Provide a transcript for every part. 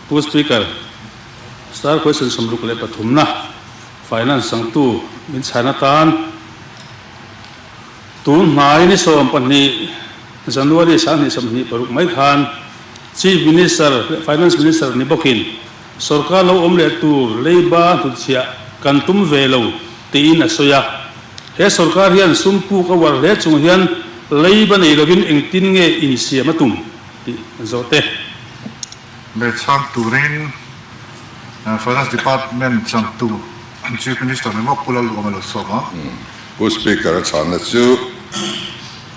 Pu Speaker, Star Question 63 na Finance changtu min chhan atan tun hnai ni 12 January 2026 mai khan Chief Minister leh Finance Minister ni bawkin Sorkar lo awm leh tur leiba hnutchhiah kan tum ve lo tiin a sawi a. He sorkar hian sum puk a uar hle chung hian leiba nei lovin engtin nge insiam a tum tih an zawh te. Leh chhang turin Finance Department changtu Chief Minister ni mawk Pu Lalduhawm a lo sawm a. Pu Speaker a chhanna chu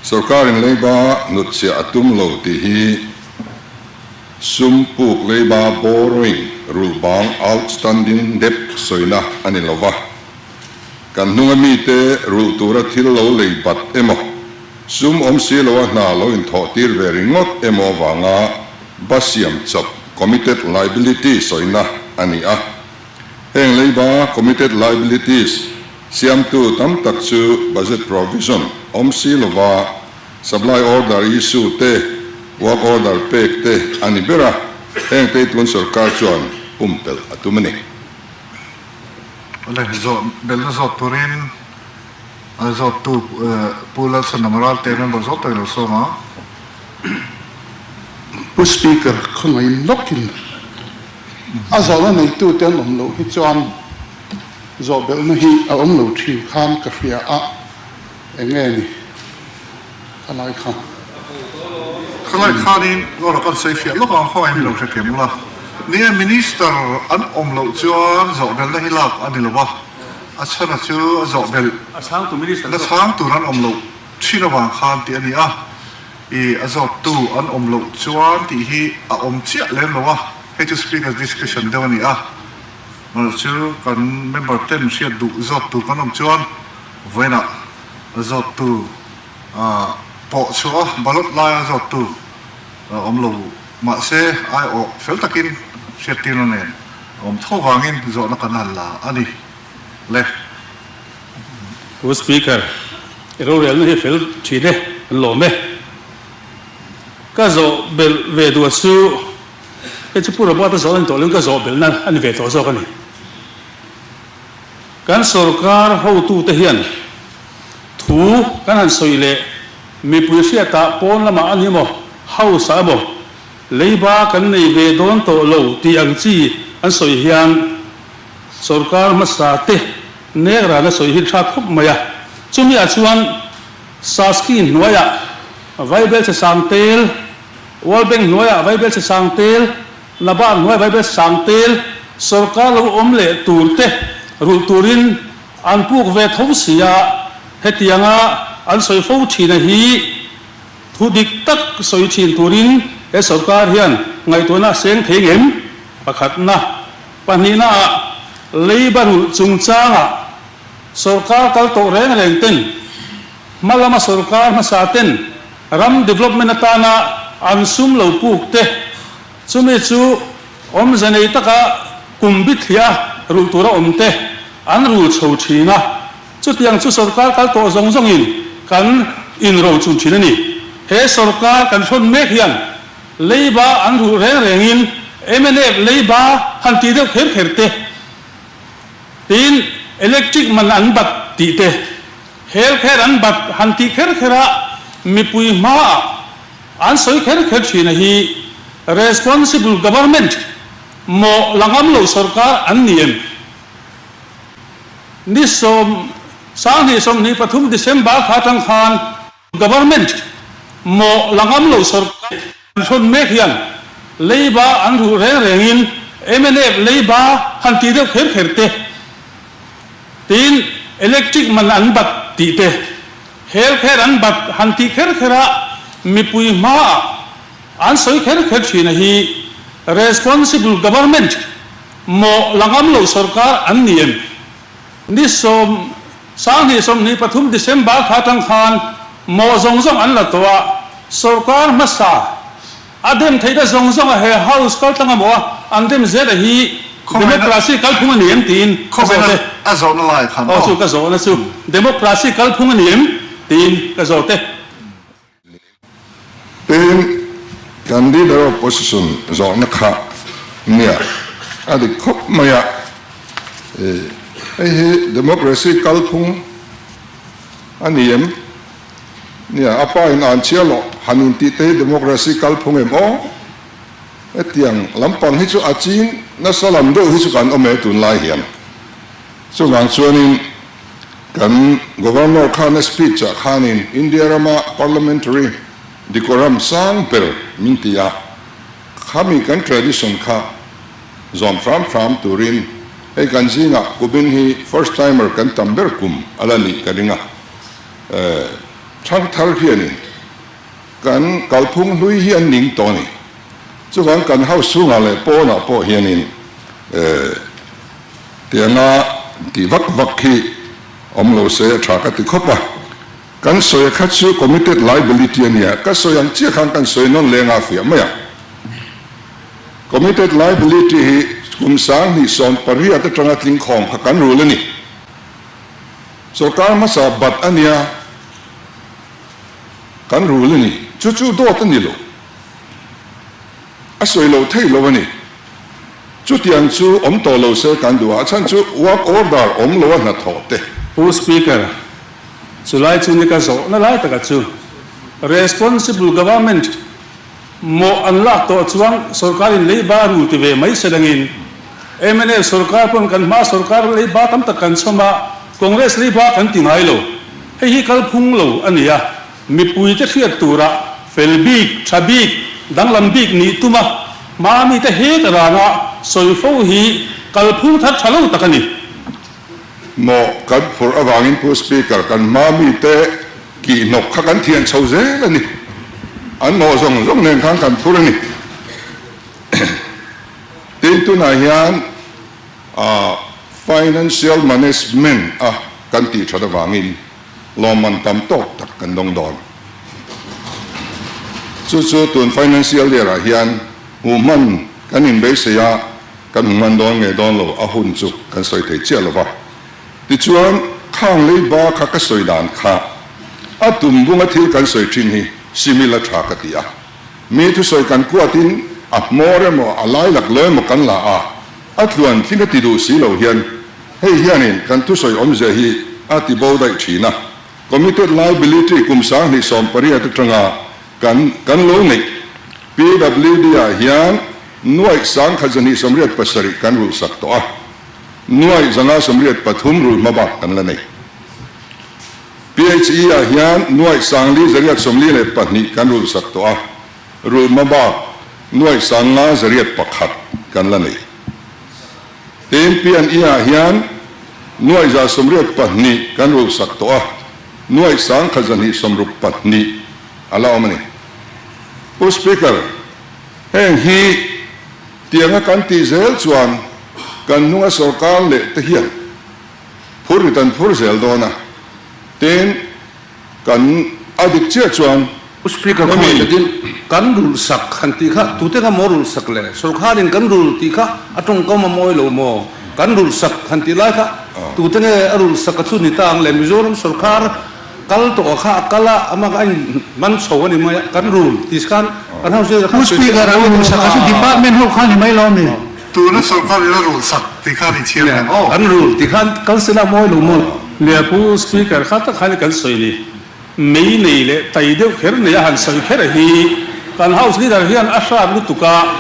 sorkarin leiba hnutchhiah a tum lo tih hi Sum puk leiba borrowing rulh bang outstanding debt sawina a ni lova. Kan hnunga mite rulh tura thil lo lei bat emaw, sum awm si loa hna lo inthawh tir ve ringawt emaw avanga ba siam chawp committed liability sawina a ni a. Heng leiba committed liabilities siamtu tam tak chu budget provision awm si lova Supply order issue te, work order pek te a ni ber a, heng te tun sorkar chuan pumpelh a tum a ni. Awle, zawh belhna zawt turin a zawttu Pu Lalchhanam Ralte member zawt tak i lo sawm a. Pu Speaker, khawngaih lawkin a zawhna neitute an awm loh hi chuan zawh belhna hi a awm lo thin khan ka hria a. Enge ni ka lai kha? Ka lai khanin Lawra kan sawi fiah lawk ang khawngaih min lo hre thiam ula. Ni e, Minister an awm loh chuan zawhbelhna hi lak a ni lo a, a chhana chu a zawhbelh na chhang tur an awm loh thin avang khan tih a ni a, i a zawttu an awm loh chuan tih hi a awm chiah lem lo a, hei chu Speaker's discretion deuh a ni a, chu kan member ten hriat duh zawt tur kan awm chuan Vawiinah zawttu pawh chhuah a, ballot laia zawttu awm lo mahse aiawh fel takin hriattirna nen awm tho vangin zawhna kan han la a ni le. Pu Speaker, i rorelna hi fel thin e, kan lawm e. Ka zawh belh ve duh chu, hei chu Pu Robert-a zawh a ni tawh lo in ka zawh belhna a ni ve tawh zawk a ni. Kan sorkar hotute hian thu kan han sawi leh mipui hriatah pawn lamah a ni emaw, house ah emaw leiba kan nei ve dawn tawh lo tih ang chi an sawi hian sorkar hmasa te nek rana sawi hi tha khawp mai a. Chumi ah chuan Saski hnuaiah Vaibelchhe Sangtel, World Bank hnuaiah Vaibelchhe Sangtel, Nabal hnuai Vaibel Sangtel sorkar lo awm leh tur te rulh turin an puk ve tho si a, hetianga an sawi fo thina hi thu dik tak sawi thin turin he sorkar hian ngaihtuahna a seng thei ngem? Pakhatna, pahnihna ah leiba rulh chungchangah sorkar kal tawh reng reng ten hma lama sorkar hmasa ten ram development atana an sum lo puk te Chumi chu awmze nei taka kum bithliah rulh tura awm te an rul chho thin a, chutiang chu sorkar kal tawh zawng zawngin kan inro chun thin a ni. He sorkar kan hrawn mek hian leiba an rulh reng rengin mnf leiba han tih deuh kher kher te, tin electric man an bat tih te, healthcare an bat han tih kher kher a mipui hmaah An sawi kher kher thin a hi responsible government maw la ngam lo sorkar an ni em? Ni sawm 20 23 December kha atang khan government maw la ngam lo sorkar an hrawn mek hian leiba an ruh reng rengin mnf leiba han tih deuh kher kher te tiin electric man an bat tih te Healthcare an bat han tih kher kher a, mipui hmaah an sawi kher kher thin a hi responsible government maw la ngam lo sorkar an ni em? Ni sawm 20 23 December kha atang khan maw zawng zawng an la tawh a, sorkar hmasa A dem theihna zawng zawng a he house kal tlang amaw a an dem zel a hi democracy kalphung a ni em tiin ka zawt e. A zawhna lai khan aw. Aw chu ka zawhna chu democracy kalphung a ni em tiin ka zawt e. Tin, kan leader of opposition zawhna kha. Nia, a dik khawp mai a. Hei hi democracy kalphung a ni em? Nia, a pa in an chhia loh han intih te hi democracy kalphung em aw? Hetiang lampang hi chu a ching nasa lam deuh hi chu kan awm e tunlai hian. Chuvang chuanin kan Governor khan a speech ah khanin India rama parliamentary decorum sang ber min ti a, khami kan tradition kha zawm hram hram turin hei kan zingah kumin hi first timer kan tam ber kum a la nih ka ring a, thangthar hianin Kan kalphung hlui hi an ning tawh a ni. Chuvang kan house chhungah leh pawnah pawh hianin tianga tih vak vak hi awm lo se a tha ka ti khawp a. Kan sawi kha chu committed liability a nia, ka sawi ang chiah khan kan sawi nawn leng a fiah mai a. Committed liability hi kum 2018 atanga tling khawm kha kan rul a ni. Sorkar hmasa bat a nia. Kan rul a ni. Chu chu dawt a ni lo. A sawi lo thei lo a ni. Chutiang chu awm tawh lo se kan duh a, a chhan chu work order awm lo a hnathawh te. Pu Speaker, chulai chu ni ka zawhna lai taka chu responsible government mawh an lak tawh chuan sorkarin leiba rul ti ve mai se dangin mnf sorkar pawn kan hma sorkar leiba tam tak kan chhawm a, Congress leiba kan ti ngai lo. Hei hi kalphung lo a ni a, mipuite hriat tura fel bik, tha bik, danglam bik nih tum a, hma mite het rana sawi fo hi kalphung thar tha lo tak a ni. Maw kan phurh avangin Pu Speaker, kan hma mite kihhnawk kha kan thian chho zel a ni. An mawh zawng zawng nen khan kan phur a ni. Tin, tunah hian A Financial Management a kan tih that avangin lawmman tam tawk tak kan dawng dawn. Chu chu tun Financial Year ah hian hmuh hman kan inbeisei a, kan hmu hman dawn nge dawn lo a hun chu kan sawi thei chiah lo va. Tichuan khang leiba kha ka sawi dan kha a tum bunga thil kan sawi thin hi simil a tha ka ti a. Mi thusawi kan kuatin a hmawr emaw a lailak lo emaw kan la a, A tluan tling a ti duh si lo hian hei hianin kan thusawi awmzia hi a ti bo daih thin a. Committed liability kum 2018 atanga kan kan lo neih PWD ah hian nuaih 1287 kan rulh sak tawh a, nuaih 583 rulh hma bak kan la nei. PHE ah hian nuaih 4842 kan rulh sak tawh a, Rulh hmabak nuaih 501 kan la nei. Tin, P&E ah hian nuaih 182 kan rulh sak tawh a, nuaih 1262 a la awm a ni. Pu Speaker, heng hi tianga kan tih zel chuan kan hnunga sorkar leh te hian phur rit an phur zel dawn a, tin, Kan a dik chiah chuan Pu Speaker khawngaih takin kan rulh sak han tih kha tute kha maw rulh sak le? Sorkharin kan rulh tih kha a tawngkam a mawi lo maw? Kan rulh sak han tih lai kha tute nge a rulh sak a chu ni ta ang le? Mizoram sorkhar kal tawh kha a kal a, amah kha a in man chho a ni mai a, kan rulh tih khan kan house leader khan Pu Speaker a rulh sak a chu department ho kha ni mai lo mi? Tuna sorkar in a rulh sak tih khan i chhiar em aw? Kan rulh tih khan kal sela mawi lo maw? Nia Pu Speaker kha tak khan kan sawi ni. Mei nei leh tai deuh kher nei a han sawi kher hi kan House Leader hian a hrat lutuk a,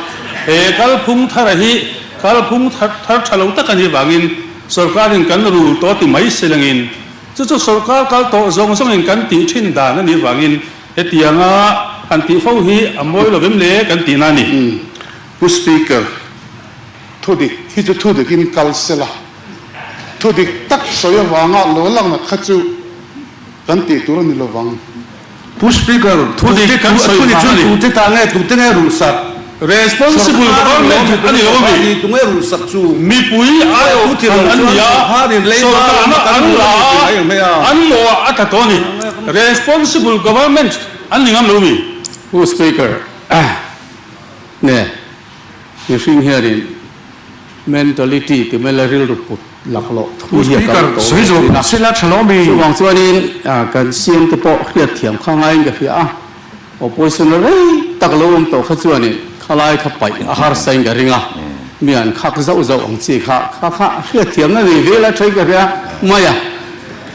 he kalphung thara hi kalphung thar tha lo tak a nih vangin sorkarin kan rul tawh ti mai se langin chu chu sorkar kal tawh zawng zawngin kan tih thin dan a nih vangin hetianga han tih fo hi a mawi lo vem le kan tihna a ni. Pu Speaker, thudik hi chu thudikin kal sela, thudik tak sawi avanga lo lakna kha chu kan tih tur a ni lovang. Pu Speaker, thudik kan sawi vang a ni. Tute ta nge, tute nge rulhsak? Responsible government a ni lo a mi? Tunge rulhsak chu? Mipui aiawh thlan an ni a, sorkarna an la a, an mawh a tla tawh a ni. Responsible government an ni ngam lo mi? Pu Speaker, Nge, mihring hianin mentality ti mai la rilru put laklawh thu hi a kal tawh ve thin a. Chuvang chuanin kan CM te pawh hriatthiam kha ngaiin ka hria a, opposition rei tak lo awm tawh kha chuanin khalai kha paih a harsa in ka ring a. Mi an khak zauh zauh ang chi kha kha kha hriatthiamna nei vel a thain ka hria mai a.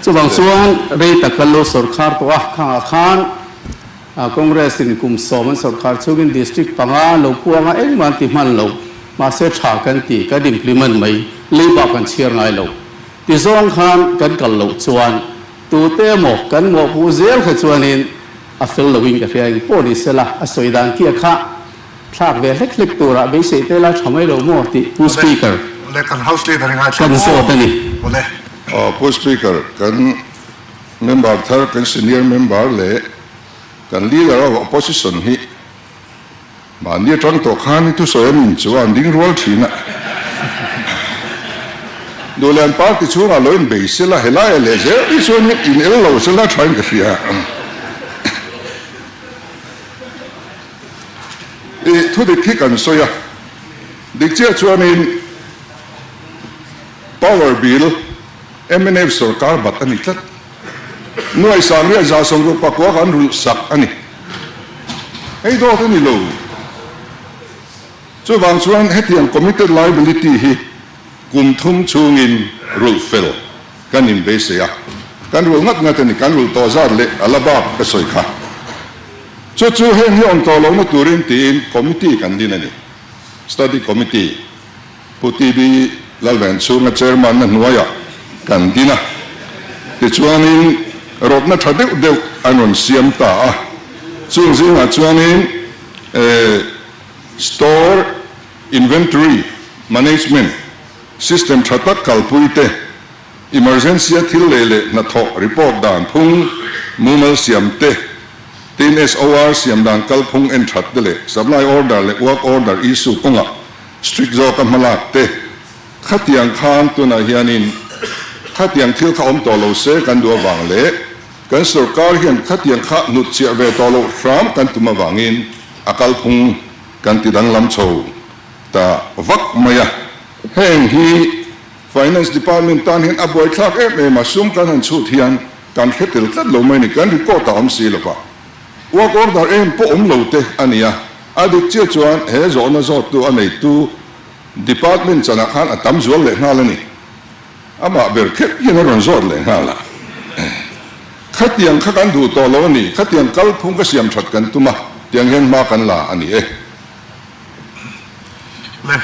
Chuvang chuan rei tak kan lo sawrkhar tawh a, khangah khan Congress in kum sawm an sawrkhar chungin district panga lo puanga engmah an ti hman lo. Mahse tha kan ti, kan implement mai, leiba kan chhiar ngai lo. Tizawng khan kan kal loh chuan tute emaw kan mawhpuh zel kha chuanin a fel loin ka hria engpawh ni sela a sawi dan kia kha thlak ve hlek hlek turah beisei te la tha mai lo maw tih Pu Speaker kan zawt a ni. Pu Speaker, kan member thar, kan senior member leh kan leader of opposition hi Mahni atang tawh khan i thusawi an in chu an ding rual thin a. Duhlian party chhungah lo inbei sela helai ah leh zel hi chuan in el lo sela thain ka hria. I thu dik hi kan sawi a, dik chiah chuanin power bill mnf sorkar bat a ni tlat. Nuai sangriat 164 kan rulh sak a ni. Hei dawt a ni lo. Chuvang chuan hetiang committed liability hi kum thum chhungin rulh fel kan inbeisei a. Kan rulh ngat ngat a ni. Kan rulh tawh zat leh a la bak ka sawi kha. Chu chu heng hi awm tawh lohna turin tiin committee kan din a ni. Study committee. Pu TB Lalvenchhunga chairman na hnuaiah kan din a, tichuanin rawtna tha deuh deuh an rawn siam ta a, chung zingah chuanin store inventory management system tha tak kalpui te, emergency a thil lei leh hnathawh report dan phung mumal siam te, tin SOR siam dan kalphung en that te leh supply order leh work order issue kawngah Strict zawka hmalak te, khatiang khan tunah hianin khatiang thil kha awm tawh lo se kan duh avang leh kan sorkar hian khatiang kha hnut chiah ve tawh loh hram kan tum avangin a kalphung kan ti danglam chho ta vak mai a. Heng hi Finance Department tan hian a buaithlak em em a, sum kan han chhut hian kan hre tel tlat lo mai a ni, kan record a awm si lo va, work order em pawh awm lo te a ni a. A dik chiah chuan he zawhna zawttu a neitu department chanah khan a tam zual leh nghal a ni. Amah ber kher hian a rawn zawt leh nghal a. Khatiang kha kan duh tawh lo a ni, khatiang kalphung ka siam that kan tum a, tiang hian hma kan la a ni e. Le.